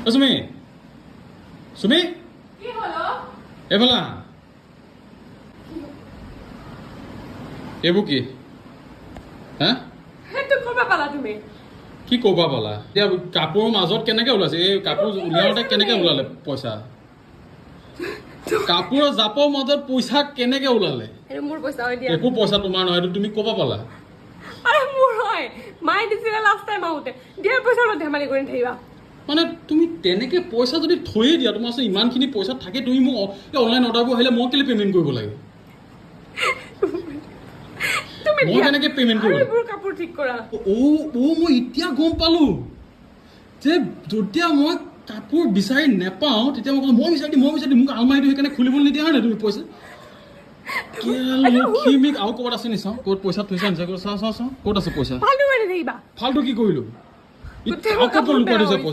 অ চুমি, চুমি। কি হ'ল অ? এইফালে আহা। এইবোৰ কি হা? সেইটো ক'ৰ পৰা পালা তুমি? কি ক'বা পালা? এতিয়া কাপোৰৰ মাজত কেনেকে ওলাইছে? এই কাপোৰ কি উলিয়াওঁতে কৰিছা কেনেকে তুমি? ওলালে পইচা? কাপোৰৰ জাপৰ মাজত পইচা কেনেকে ওলালে? এইটো মোৰ পইচা হয় দিয়া। একো পইচা তোমাৰ নহয়, এইটো তুমি ক'বা পালা? আৰে, মোৰ হয়। মায়ে দিছিলে লাষ্ট টাইম আহোঁতে। দিয়া পইচা, অলপ ধেমালি কৰি নাথাকিবা। মানে তুমি তেনেকে পইচা যদি থৈয়ে দিয়া, তোমাৰ ওচৰত ইমানখিনি পইচা থাকে, তুমি মোক এই অনলাইন অৰ্ডাৰবোৰ আহিলে মই কেলে পে'মেণ্ট কৰিব লাগে? তুমি মই দিয়া। কেনেকে পে'মেণ্ট আৰু কৰিব? এইবোৰ কাপোৰ ঠিক কৰা। অ' মই এতিয়া গম পালো যে যেতিয়া মই কাপোৰ বিচাৰি নেপাওঁ, তেতিয়া মই কওঁ, মই বিচাৰি দিম, মই বিচাৰি দিম। মোক আলমাৰিটো সেইকাৰণে খুলিবলৈ নিদিয়া, হয় নাই? তুমি পইচা লক্ষীমিক আৰু ক'ৰবাত আছে নি চাওঁ। ক'ত পইচা থৈছা নি চাওঁ, চাওঁ, চাওঁ, চাওঁ, ক'ত আছে পইচা। ফাল্টু কৰি নাথাকিবা। ফাল্টু কি কৰিলো? গোটেই আৰু ক'ত কাপোৰ লুকুৱাই বেয়া থৈছা হৈছে। পইচা?